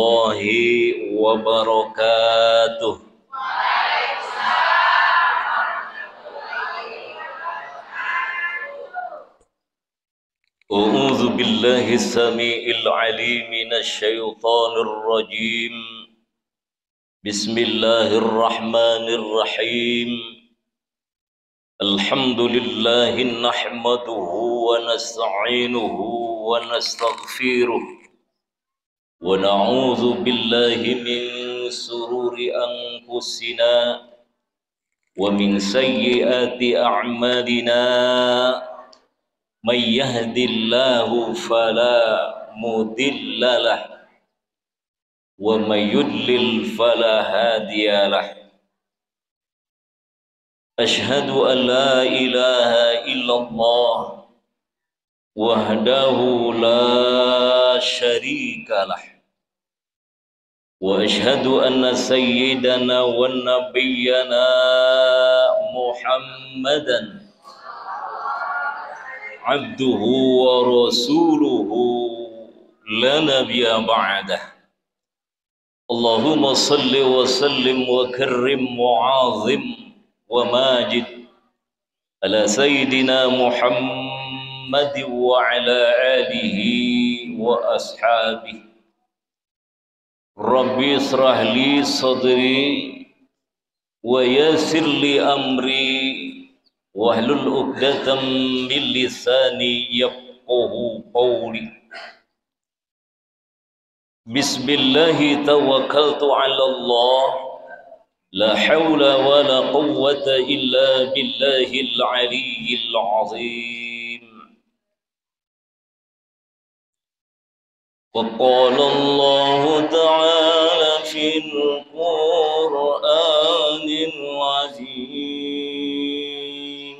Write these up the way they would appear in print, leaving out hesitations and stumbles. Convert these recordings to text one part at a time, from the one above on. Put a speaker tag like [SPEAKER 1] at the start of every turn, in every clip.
[SPEAKER 1] warahmatullahi wabarakatuh. A'udzu billahi as-sami'il 'alim minasy syaithanir rajim. Bismillahirrahmanirrahim. Alhamdulillahi nahmaduhu wa nasta'inuhu wa nastaghfiruh wa na'udzu billahi min sururi anfusina wa min sayyiati a'malina. May yahdihillahu fala mudilla lah wa may yudlil fala hadiya lah. Ashhadu an la ilaha illallah wahdahu la syarika lah wa ashhadu anna sayyidana wa nabiyyana Muhammadan abduhu wa rasuluhu la nabiyya ba'dah. Allahumma salli wa sallim wa karrim wa azim wa majid ala sayyidina Muhammad wa ala alihi wa ashabihi. Rabbi israh li sadri wa yassir li amri wahlul 'uqdatam min lisani yafqahu qawli. Bismillahi tawakkaltu 'ala Allah. La hawla wa la quwwata illa billahil aliyyil azim. Wa qala Allah ta'ala fil Qur'anil azim.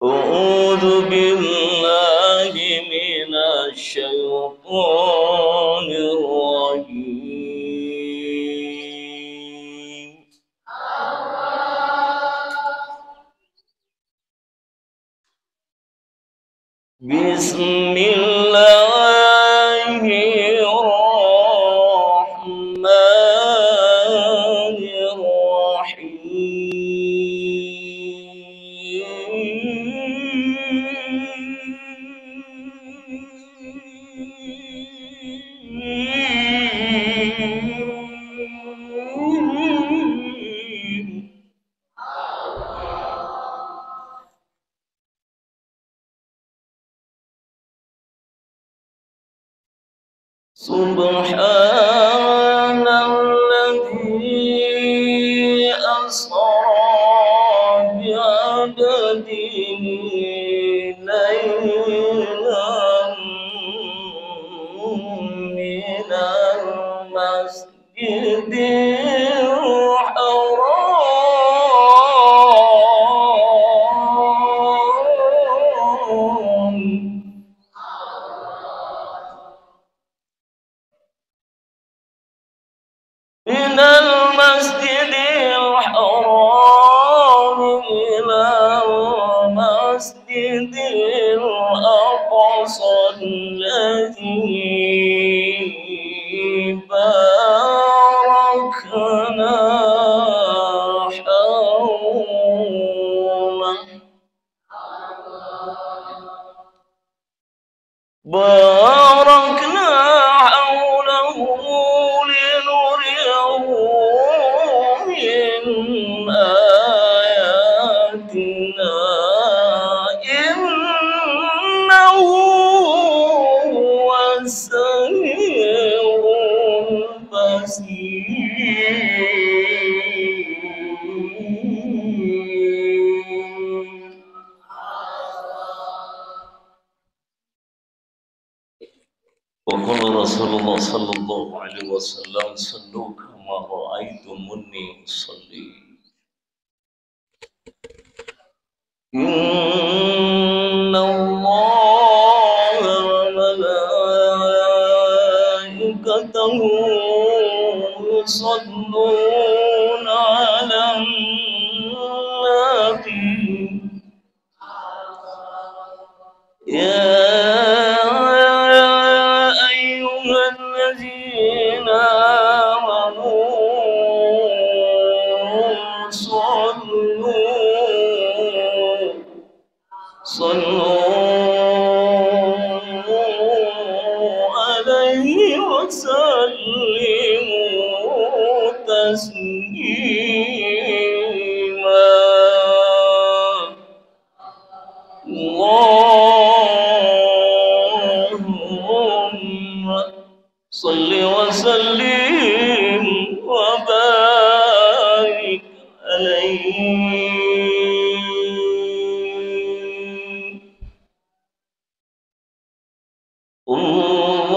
[SPEAKER 1] A'udzu billahi minasy syaithanir rajim. Bismillahirrahmanirrahim. Subhanalladzi asra bi'abdihi laylan minal masjidil haram minal masjidil haram ilal masjidil aqsa alladhi barakna hawlahu barakna hawlahu linuriyahu min ayatina innahu huwas samiul basir. وقال رسول الله صلى الله عليه وسلم صلوا كما رأيتموني أصلي. إن الله وملائكته يصلون على النبي يا وسلموا تسليما. اللهم صل وسلم وبارك عليه.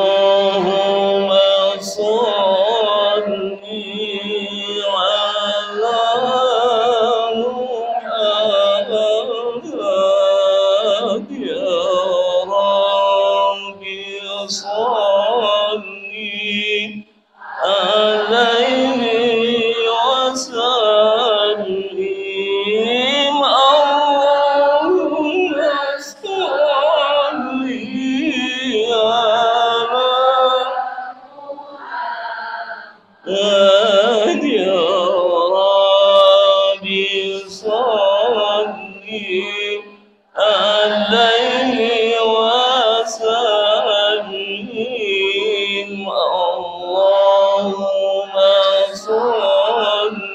[SPEAKER 1] اللهم صل على محمد يا ربي صل عليه وسلم. اللهم صل على محمد يا ربي صل عليه وسلم. اللهم صل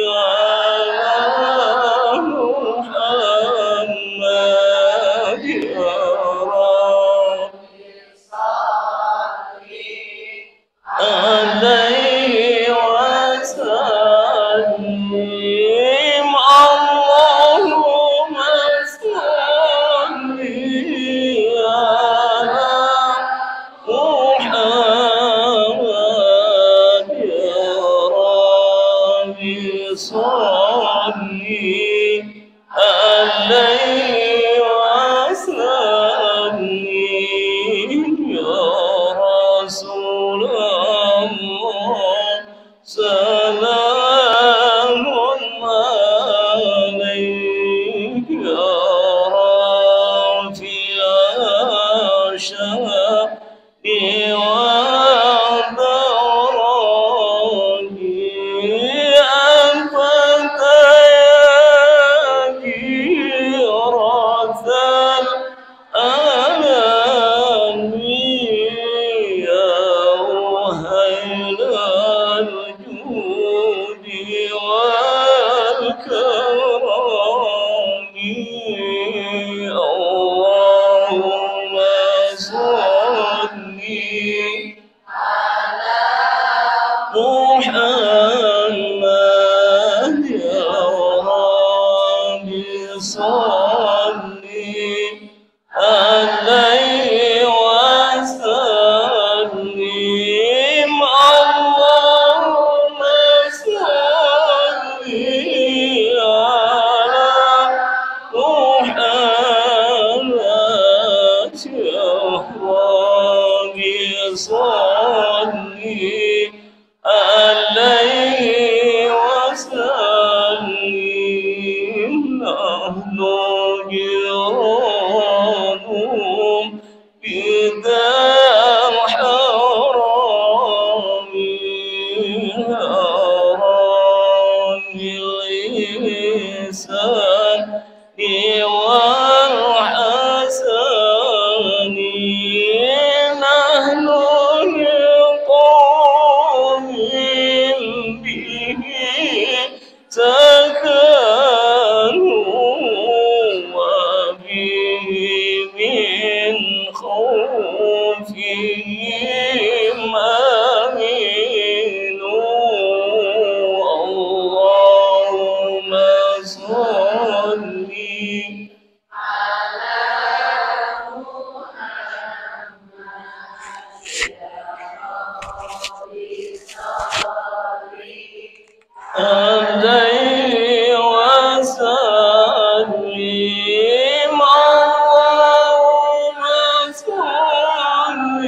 [SPEAKER 1] على محمد يا ربي صل عليه وسلم. اللهم صل على محمد يا ربي صل عليه وسلم. يا رسول الله سلام عليك يا رافع الشأن والدرج أنت يا جيرة الأنام يا وهيل الجود والكرم. اللهم صل على محمد يا ربي صل عليه وسلم. اللهم صل على محمد يا ربي صل عليه وسلم. نحن جيران بذا الحرام حرام الإنسان والحسن. نحن لقوم به سكنوا وبه من خوفهم آمنوا. اللهم صل
[SPEAKER 2] على محمد يا ربي صل
[SPEAKER 1] عليه وسلم. اللهم صل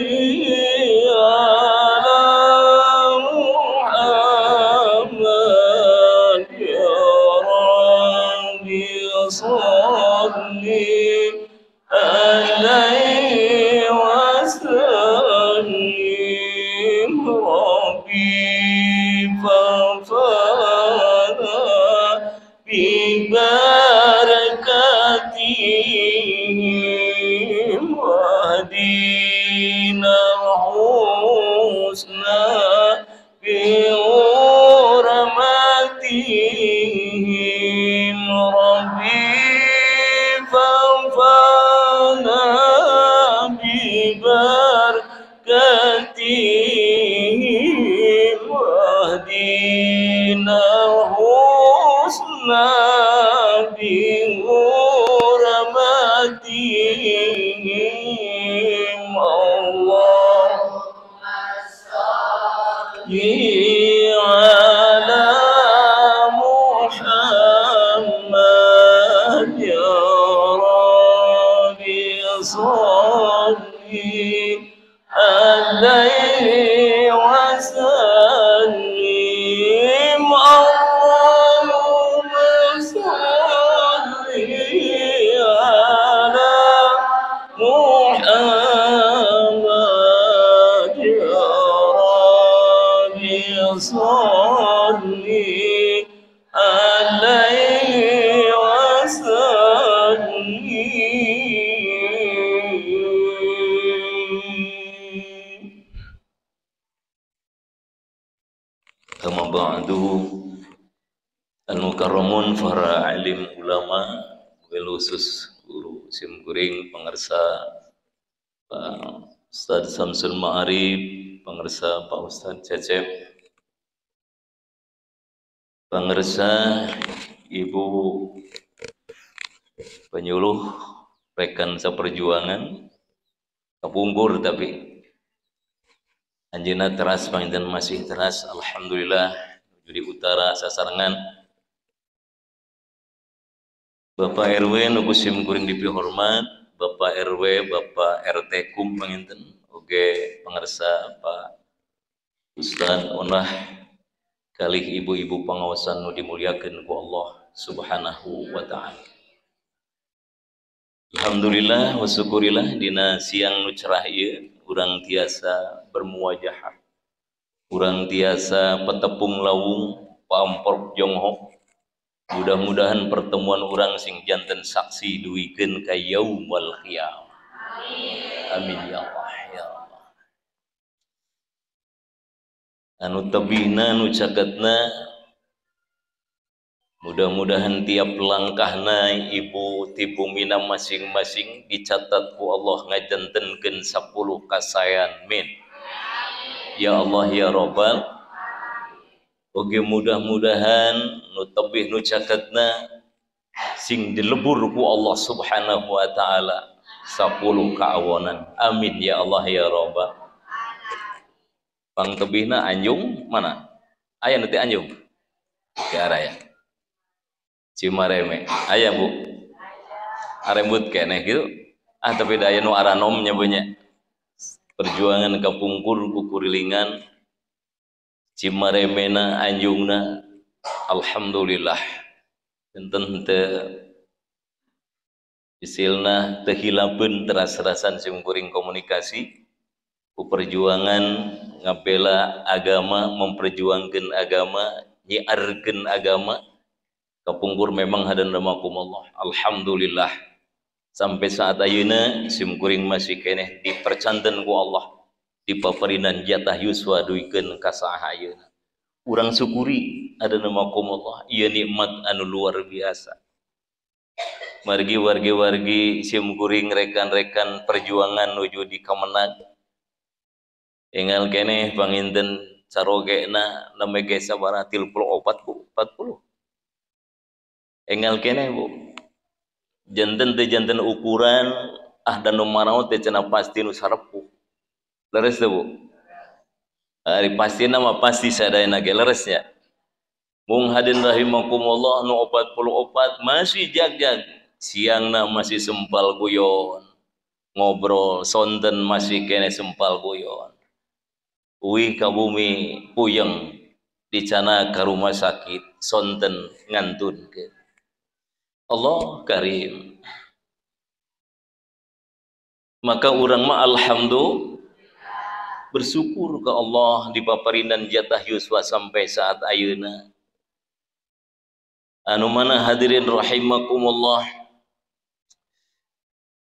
[SPEAKER 1] على محمد يا ربي صل عليه وسلم. ربي فانفعنا ببركتهم واهدنا الهدى. Allahumma shalli ala Muhammad ya Rabbi shalli alaihi wa sallim. Allahumma shalli ala Muhammad ya Rabbi shalli alaihi wa sallim. Amma ba'du, al-mukarramun, para alim ulama, khusus guru simkuring pangarsa Pak Ustaz Samsul Ma'arif, pangarsa Pak Ustaz Cecep, pangarsa Ibu penyuluh rekan seperjuangan kapungkur tapi anjeunna teras panginten masih teras, alhamdulillah di utara sasarengan. Bapak RW nu ku simkuring dipihormat, Bapak RW, Bapak RT kum panginten, oge pangarsa Pak Ustaz Onah kalih ibu-ibu pengawasan nu dimuliakeun ku Allah Subhanahu wa ta'ala. Alhamdulillah wa syukurillah dina siang nu cerah ieu urang tiasa bermuwajahah, urang tiasa petepung lawung pampork jonghok. Mudah-mudahan pertemuan urang sing janten saksi duikeun ka yaumul qiyamah. Amin. Amin ya Allah ya Allah. Anu tebihna nu caketna, mudah-mudahan tiap langkahna ibu ti bumina masing-masing dicatat ku Allah ngajantenkeun 10 kasayan. Amin. Ya Allah ya Rabbal. Oge mudah-mudahan nu tebih nu caketna sing dilebur ku Allah Subhanahu wa taala 10 kaawonan. Amin ya Allah ya Rabbal. Pang tebihna anjung mana? Aya nu teh anjung? Ke araya. Cimareme, aya bu, arembut keneh gitu. Ah tapi daya nu aranom nya punya. Perjuangan kapungkur kukurilingan, Cimaremena anjungna, alhamdulillah. Enten teu isilna teu hilapeun teras-terasan simkuring komunikasi, ku perjuangan ngabela agama, memperjuangkeun agama, nyiarkeun agama. Kapungkur memang hadan ramakumullah. Alhamdulillah sampai saat ayeuna simkuring masih keneh dipercanten ku Allah, dipaparinan jatah yuswa duikeun ka saha ayeuna. Urang syukuri hadan ramakumullah, ieu nikmat anu luar biasa. Margi wargi-wargi simkuring rekan-rekan perjuangan nuju di Kemenag. Enggal keneh panginten carogena name ge sabaraha 34 Bu, 40. Enggal keneh bu, janten teh janten ukuran ah dan nu maraot teh cenah pasti nu sarepuh. Leres teh bu? Ari pastina mah pasti sadayana ge leresnya. Mung hadin rahimakumullah nu 44 masih jag-jag, siangna masih sempal guyon, ngobrol sonten masih keneh sempal guyon. Uih ka bumi puyeng dicana ka rumah sakit sonten ngantunkeun. Allah karim. Maka urang mah alhamdulillah bersyukur ke Allah dipaparinan jatah yuswa sampai saat ayeuna. Anu mana hadirin rahimakumullah,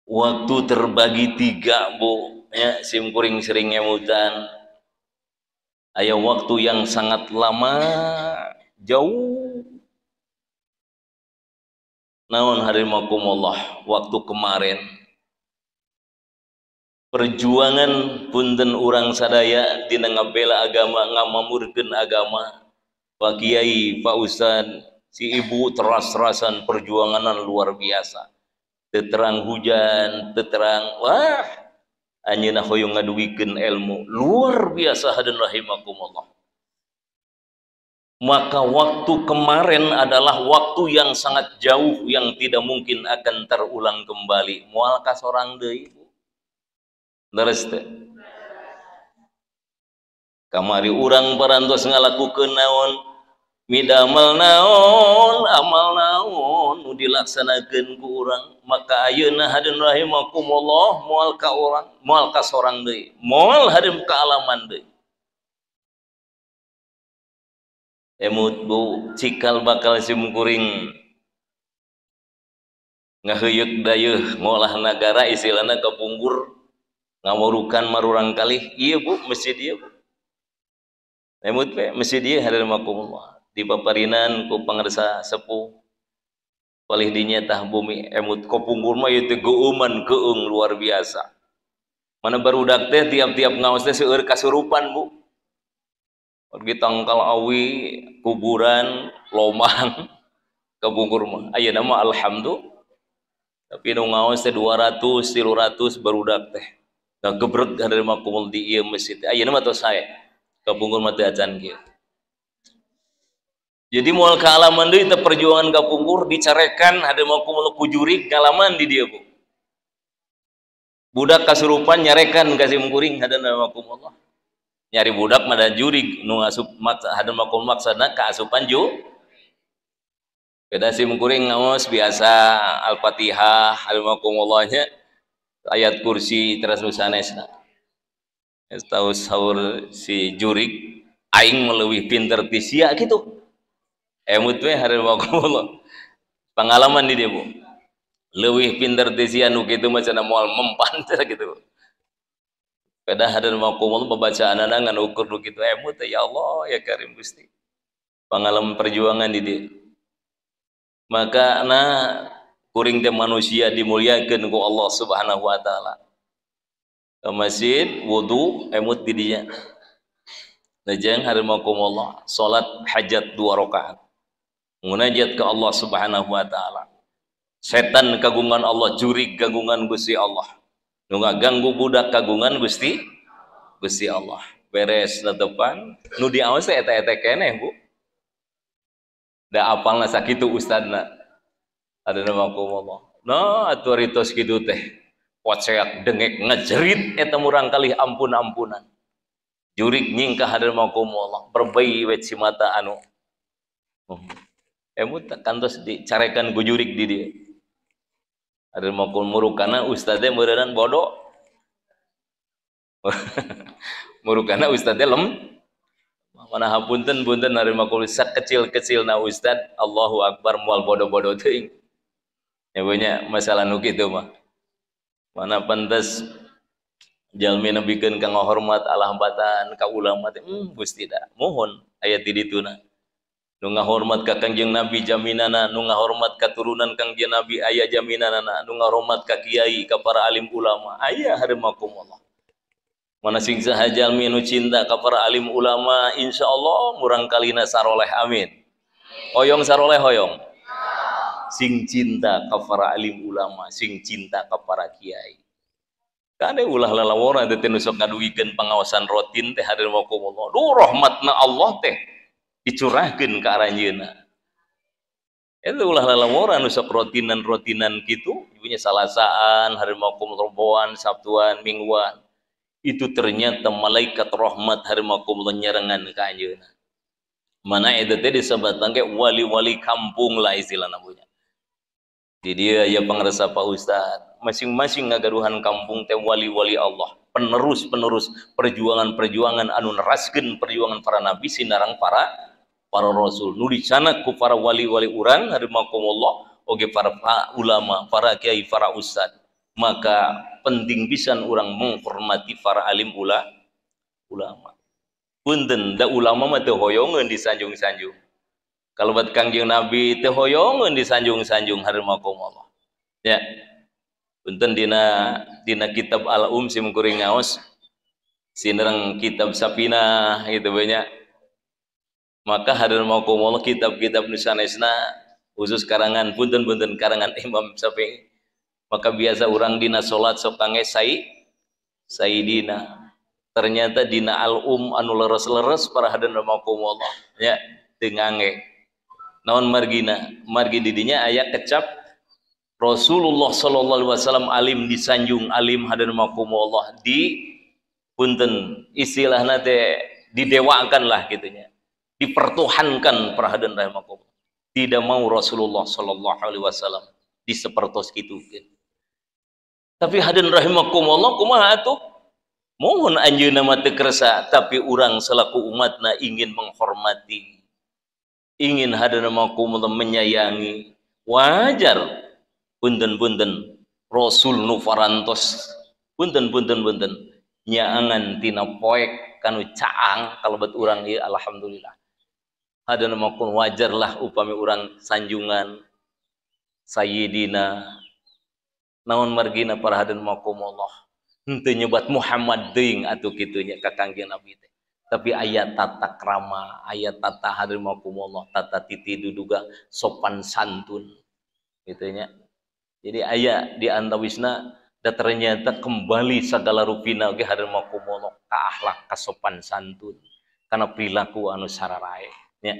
[SPEAKER 1] waktu terbagi 3 bu ya, simkuring sering ngemutan. Aya waktu yang sangat lama jauh. Naon harimakumullah, waktu kemarin perjuangan punten urang sadaya dina ngabela agama, ngamamurkeun agama. Pak Kiai, Pak Ustad, si ibu teras-terasan perjuanganan luar biasa. Teu terang hujan, teu terang wah anjeunna hoyong ngadugikeun ilmu luar biasa hadirin rahimakumullah. Maka waktu kemarin adalah waktu yang sangat jauh yang tidak mungkin akan terulang kembali. Moal ka sorang deui Bu. Leres teu? Kamari urang parantos ngalakukeun naon, midamel naon, amal naon nu dilaksanakeun ku urang, maka ayeuna hadirin rahimakumullah moal ka urang, moal ka sorang deui, moal hadirin ka alaman deui. Emut Bu, cikal bakal simkuring ngaheuyeuh dayeuh ngolah nagara istilahna kapungkur ngawarukan marurang kalih ieu Bu, masjid ieu Bu. Emut we masjid ieu hadirin rahimakumullah di paparinan ku pangersa sepuh palih dinya tah bumi emut kapungkur mah ieu teh geueuman keung luar biasa. Mana barudak teh tiap-tiap ngaos teh seueur kasurupan Bu. Pergi tangkal awi, kuburan, lomang, kapungkur mah. Ayeuna mah alhamdulillah. Tapi nu ngaos teh 200, 300 barudak teh. Ngagebreg hadirin rahimakumullah di ieu masjid. Ayeuna mah tos sae. Kapungkur mah teu acan kieu. Jadi moal kaalaman deui teh perjuangan kapungkur dicarekan hadirin rahimakumullah ku jurig ngalaman di dieu Bu. Budak kasurupan nyarekan ka simkuring hadirin rahimakumullah. Nyari budak mah da jurig nu ngasup hadirin rahimakumullah maksudna kaasupan ju. Beda simkuring ngaos biasa Al-Fatihah hadirin rahimakumullah nya ayat kursi teras nu sanesna. Geus tahu saur si jurig aing mah leuwih pinter ti sia kitu. Emut we hadirin rahimakumullah. Pengalaman di dieu Bu. Leuwih pinter ti sia nu kitu mah cenah moal mempan cenah kitu. Pedah hadirin rahimakumullah babacaanana ngan ukur nu kitu emut ya Allah ya Karim Gusti. Pengalaman perjuangan di dieu. Maka na kuring teh manusia dimuliakeun ku Allah Subhanahu wa taala. Ke masjid wudu emut di dinya. Lajeng hadirin rahimakumullah salat hajat 2 rakaat. Munajat ke Allah Subhanahu wa taala. Setan kagungan Allah, jurig kagungan Gusti Allah. Nu ngaganggu budak kagungan Gusti Gusti Allah. Beres netepan nu diaos teh eta-eta keneh Bu. Da apalna sakitu ustadna. Hadirin rahimakumullah. Nah, atuh ritos kitu teh. Poceak dengek ngejerit eta murang kalih ampun-ampunan. Jurig nyingkah hadirin rahimakumullah, berbei we cimata anu. Emut kantos dicarekan ku jurig di dieu. Hadirin rahimakumullah murukana ustadz meureunnan bodoh. Murukana ustadz lem. Mana hapunten punten hadirin rahimakumullah sakecil-kecilna ustad Allahu akbar moal bodoh-bodoh teuing. Ya banyak masalah nu kitu mah. Mana pantes jalmi nebikeun ka ngahormat Allah batan ka ulama teh Gusti da mohon aya ti dituna. Nu ngahormat ka Kangjeng Nabi jaminana, nu ngahormat ka turunan Kangjeng Nabi aya jaminanana, nu ngahormat ka kiai ka para alim ulama aya harimakumullah. Mana sing saha jalmi nu cinta ka para alim ulama insyaallah murang kalina saroleh amin. Hoyong saroleh hoyong. Sing cinta ka para alim ulama, sing cinta ka para kiai. Kade ulah lalawora teh nu sok ngadugikeun pangaosan rutin teh hadirin rahimakumullah. Duh rahmatna Allah teh dicurahkeun ka aranjeunna. Eta ulah lalawora nu sok rutinan-rutinan kitu, ibunya salasaan, hari makum roboan, sabtuan, mingguan. Itu ternyata malaikat rahmat hari makum nyarengan ka anjeunna. Mana eta teh disebatna ge wali-wali kampung lah istilahna punya. Di dia ya pangresa Pak Ustad, masing-masing ngagaduhan kampung teh wali-wali Allah, penerus-penerus perjuangan-perjuangan anu neraskeun perjuangan para nabi sinarang para rasul. Nu dicanak ku para wali-wali urang harimakumullah oge para ulama, para kiai, para ustad. Maka penting pisan urang menghormati para alim ulama. Punten da ulama mah teu hoyongeun disanjung-sanjung. Kalau buat Kangjeng Nabi teu hoyongeun disanjung-sanjung harimakumullah. Ya. Punten dina kitab Al-Um sim kuring ngaos sinereng kitab Sapinah gitu banyak. Maka harimakumullah kitab-kitab nu sanesna khusus karangan punten-punten karangan Imam Syafi'i. Maka biasa urang dina salat sok kangge Sayyidina. Ternyata dina al-um anu leres-leres para hadirin rahimakumullah ya teu ngangge. Naon margina? Margi didinya aya kecap Rasulullah sallallahu alaihi wasallam alim disanjung alim hadirin rahimakumullah di punten istilahna teh didewakan lah gitunya. Dipertuhankan para hadirin rahimakumullah. Tidak mau Rasulullah sallallahu alaihi wasallam disepertos kitukeun. Tapi hadirin rahimakumullah kumaha atuh? Mohon anjeunna mah teu kersa, tapi urang selaku umatna ingin menghormati, ingin hadirin rahimakumullah menyayangi. Wajar punten-punten Rasul nu parantos punten-punten punten nyaangan tina poek kanu caang kalebet urang ieu alhamdulillah. Hadirin rahimakumullah wajarlah upami urang sanjungan Sayyidina. Naon margina para hadirin rahimakumullah henteu nyebat Muhammad teuing atuh kitu nya ka Kangjeng Nabi teh. Tapi aya tata krama, aya tata hadirin rahimakumullah, tata titi duduga sopan santun kitu nya. Jadi aya di antawisna da ternyata kembali segala rupina oge hadirin rahimakumullah ka akhlak ka sopan santun kana perilaku anu sararae nya.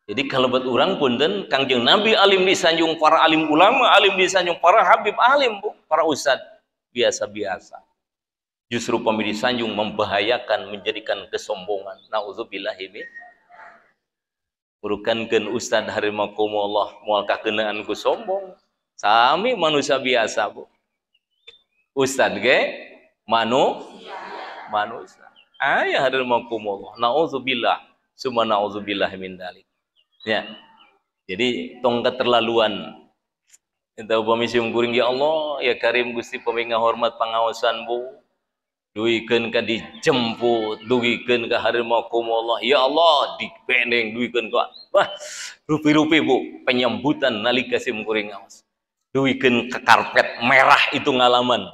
[SPEAKER 1] Jadi kalau buat urang punten Kangjeng Nabi alim disanjung, para alim ulama alim disanjung, para habib alim bu, para ustad biasa-biasa. Justru pamili sanjung membahayakan, menjadikan kesombongan. Nauzubillahi min. Urukankeun ustad harimakumullah moal kakeunaan ku sombong. Sami manusia biasa bu. Ustad ge manusia. Aya harimakumullah. Nauzubillah summa nauzubillahi min dalik. Ya. Jadi tong keterlaluan. Eta upami sim kuring ya Allah, ya Karim Gusti pami ngahormat pangaosan bu. Duikeun ka dijemput, duikeun ka harimakumullah. Ya Allah, dipendeng duikeun ka. Wah, rupi-rupi bu penyambutan nalika sim kuring ngaos. Duikeun ka karpet merah itu ngalaman.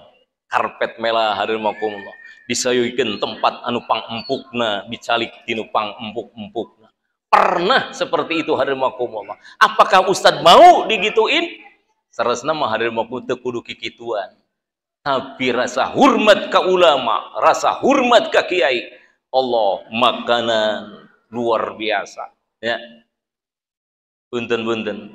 [SPEAKER 1] Karpet merah harimakumullah. Disayuikeun tempat anu pangempukna, dicalik tinu pangempuk-empukna. Pernah seperti itu harimakumullah. Apakah ustad mau digituin? Seresna mah harimakumullah teu kudu kikituan. Tapi rasa hormat ka ulama, rasa hormat ka kiai, Allah makanan luar biasa ya. Punten-punten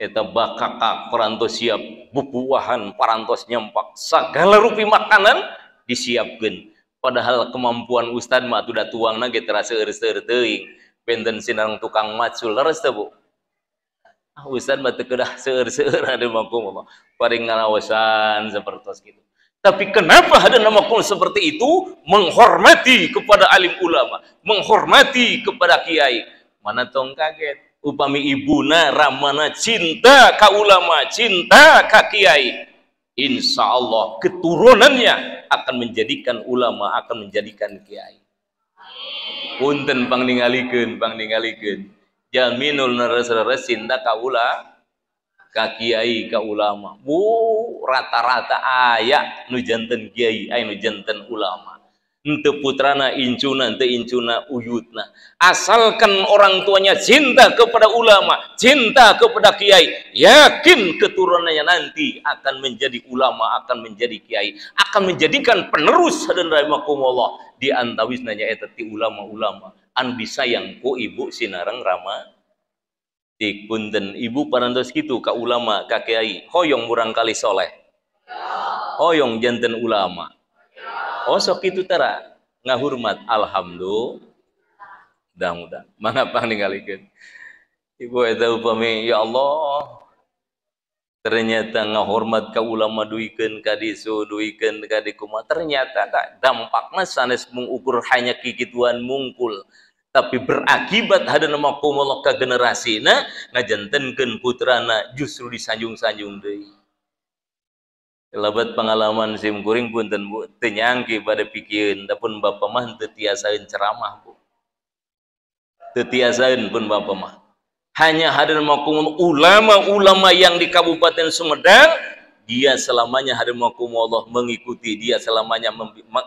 [SPEAKER 1] eta bakaka parantos siap, bubuahan parantos nyempak, segala rupi makanan disiapkeun. Padahal kemampuan ustad mah atuh da tuangna ge teu seueur-seueur teuing. Benten sinareng tukang macul leres teu bu? Ah, ustad mah teu kedah seueur-seueur harimakumullah. Paring ngalawasan sapertos kitu. Tapi kenapa harimakumullah seperti itu? Menghormati kepada alim ulama, menghormati kepada kiai. Mana tong kaget upami ibuna ramana cinta ka ulama, cinta ka kiai. Insya Allah keturunannya akan menjadikan ulama, akan menjadikan kiai. Punten pangningalikeun, pangningalikeun. Jaminul neres-neres cinta ka ula, ka kiai, ka ulama. Bu, rata-rata aya nu janten kiai, aya nu janten ulama. Henteu putrana incuna, henteu incuna uyutna. Asalkan orang tuanya cinta kepada ulama, cinta kepada kiai, yakin keturunannya nanti akan menjadi ulama, akan menjadi kiai, akan menjadikan penerus dan rahimakumullah. Di antawisna nyaeta ti ulama-ulama anu disayang ku ibu sinareng rama. Tik punten ibu parantos kitu ka ulama ka kiai, hoyong murang kali soleh, hoyong janten ulama. Oh sok kitu tara ngahurmat, alhamdulillah. Mudah-mudahan mangga pangningalikeun. Ibu eta upami ya Allah ternyata ngahormat ka ulama duikeun ka disu duikeun ka dikumaha, ternyata dampakna sanes mengukur hanya kikituan mungkul, tapi berakibat hadanakumullah ka generasina ngajantenkeun putrana justru disanjung-sanjung deui. Lebat pengalaman sim kuring punten bu, teu nyangki pada pikieun, da pun bapa mah teu tiasaeun ceramah bu. Teu tiasaeun pun bapa mah. Hanya hadanakumullah ulama-ulama yang di Kabupaten Sumedang, dia selamanya hadanakumullah mengikuti, dia selamanya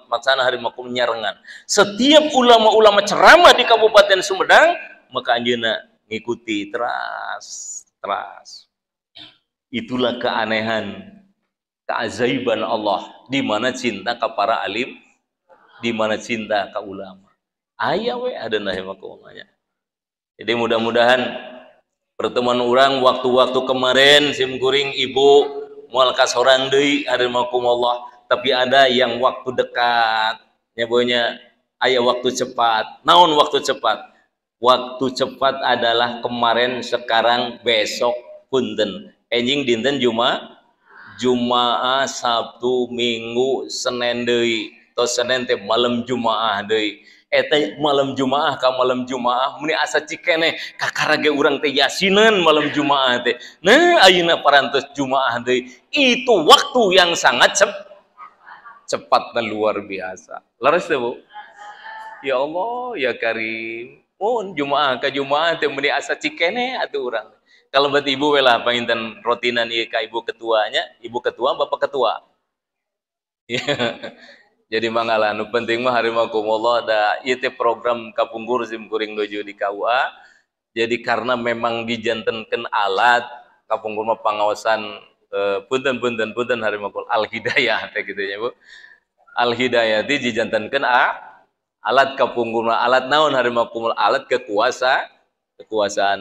[SPEAKER 1] maksana hadanakumullah nyarengan. Setiap ulama-ulama ceramah di Kabupaten Sumedang, maka anjeunna ngikuti teras, teras. Itulah keanehan. Keajaiban Allah, di mana cinta ka para alim, di mana cinta ka ulama. Aya we ada rahimakumullah. Jadi mudah-mudahan pertemuan orang waktu-waktu kemarin sim kuring ibu moal kasorang deui rahimakumullah, tapi ada yang waktu dekat nya bonya aya waktu cepat. Naon waktu cepat? Waktu cepat adalah kemarin, sekarang, besok, punten. Enjing dinten Jumaah, Sabtu, Minggu, Senin deui. Tos Senin teh malam Jumaah deui. Eta malam Jumaah ka malam Jumaah meni asa cikeneh kakara ge urang teh yasinan malam Jumaah teh. Nah, ayeuna parantos Jumaah deui. Itu waktu yang sangat cepat dan luar biasa. Leres teh, Bu? Ya Allah, ya Karim. Mun Jumaah ka Jumaah teh meni asa cikene atuh urang. Kalau buat ibu we lah panginten rotinan ieu ka ibu ketuanya, ibu ketua, bapak ketua. Jadi mangga nu penting mah harimakumullah da ieu teh program kapungkur sim kuring nuju di KUA. Jadi karena memang dijantenkeun alat kapungkur mah pangaosan punten-punten punten harimakumullah al hidayah teh kitu nya Bu. Al hidayah teh dijantenkeun alat kapungkur alat naon harimakumullah alat kekuasaan.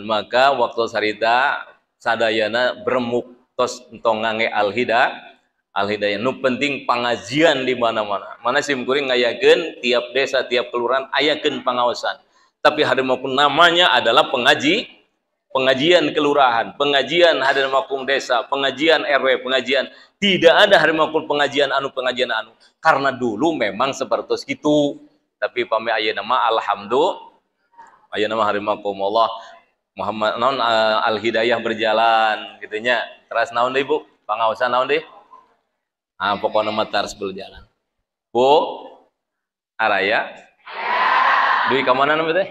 [SPEAKER 1] Maka waktu sarita sadayana beremuk tos entong ngange al hidayah. Nu penting pengajian di mana-mana. Mana sim kuring ngayakeun tiap desa tiap kelurahan ayakeun pangaosan. Tapi harimakum namanya adalah pengajian kelurahan, pengajian harimakum desa, pengajian RW, pengajian. Tidak ada harimakum pengajian anu pengajian anu. Karena dulu memang seperti itu. Tapi pami ayeuna mah alhamdulillah ayeuna mah harimakumullah Muhammad naon al hidayah berjalan gitu nya. Teras naon deui Bu? Pangaosan naon deui? Ah pokona mah terus berjalan. Bu Araya? Duit ka mana namanya teh?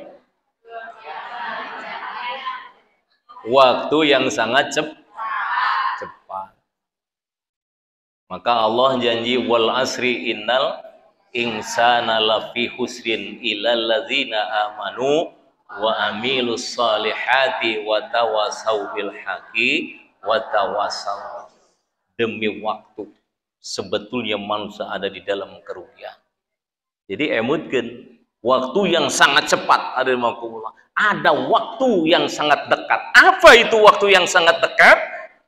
[SPEAKER 1] Waktu yang sangat cepat. Maka Allah janji wal asri innal insana lafi husrin illal ladzina amanu wa amilus solihati wa tawasau bil haqi wa tawasau. Demi waktu sebetulnya manusia ada di dalam kerugian. Jadi emutkeun waktu yang sangat cepat ada makumullah. Ada waktu yang sangat dekat. Apa itu waktu yang sangat dekat?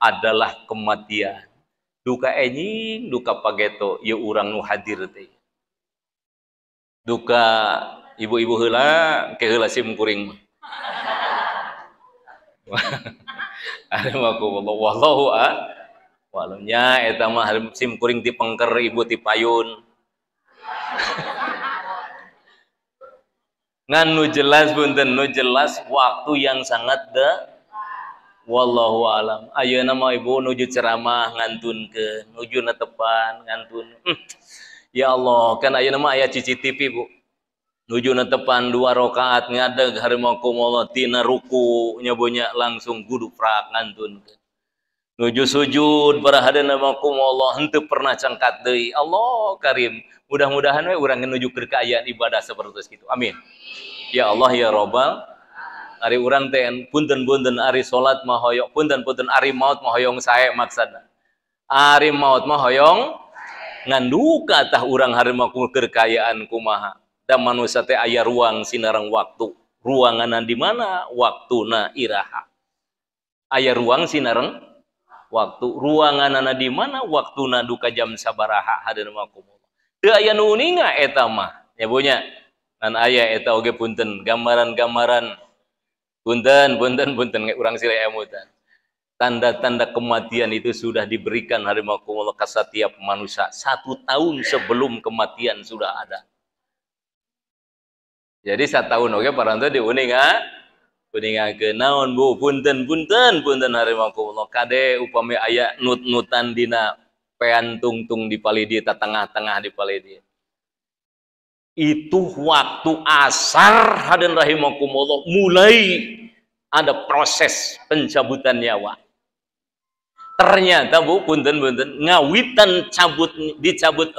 [SPEAKER 1] Adalah kematian. Duka enjing, duka pageto, ieu urang nu hadir teh. Duka ibu-ibu heula, ke heula sim kuring mah. Ada makumullah wallahu a'lam. Nya eta mah sim kuring ti pengker ibu ti payun. Ngan nu jelas punten, nu jelas waktu yang sangat wallahu alam. Ayeuna mah ibu nuju ceramah ngantunkeun, nuju netepan ngantun. Ya Allah, kan ayeuna mah aya CCTV Bu. Nuju netepan 2 rakaat ngadeg harimakumullah tina ruku nyabonya langsung guduprak ngantunkeun. Nuju sujud para hadirin rahimakumullah henteu pernah cangkat deui. Allah Karim. Mudah-mudahan we urang nuju keur kaayaan ibadah sapertos kitu. Amin. Ya Allah ya Robbal. Ari urang teh punten-punten ari salat mah hoyong, punten-punten ari maut mah hoyong sae maksudna. Ari maut mah hoyong nganduka tah urang harimakumullah keur kaayaan kumaha. Da manusia teh aya ruang sinareng waktu. Ruanganna di mana? Waktuna iraha. Aya ruang sinareng waktu, ruanganana di mana? Waktuna duka jam sabaraha hadirin rahimakumullah. Teu aya nu uninga eta mah nya bonya. Ngan aya eta oge punten gambaran-gambaran punten punten punten urang silih emutan. Tanda-tanda kematian itu sudah diberikan harimakumullah ka setiap manusia. 1 tahun sebelum kematian sudah ada. Jadi 1 tahun oge parantos diuninga. Uningakeun naon Bu punten punten punten harimakumullah kade upami aya nut-nutan dina pean tungtung di palidi tengah-tengah di palidi. Itu waktu asar hadirin rahimakumullah mulai ada proses pencabutan nyawa. Ternyata Bu punten punten ngawitan cabut dicabut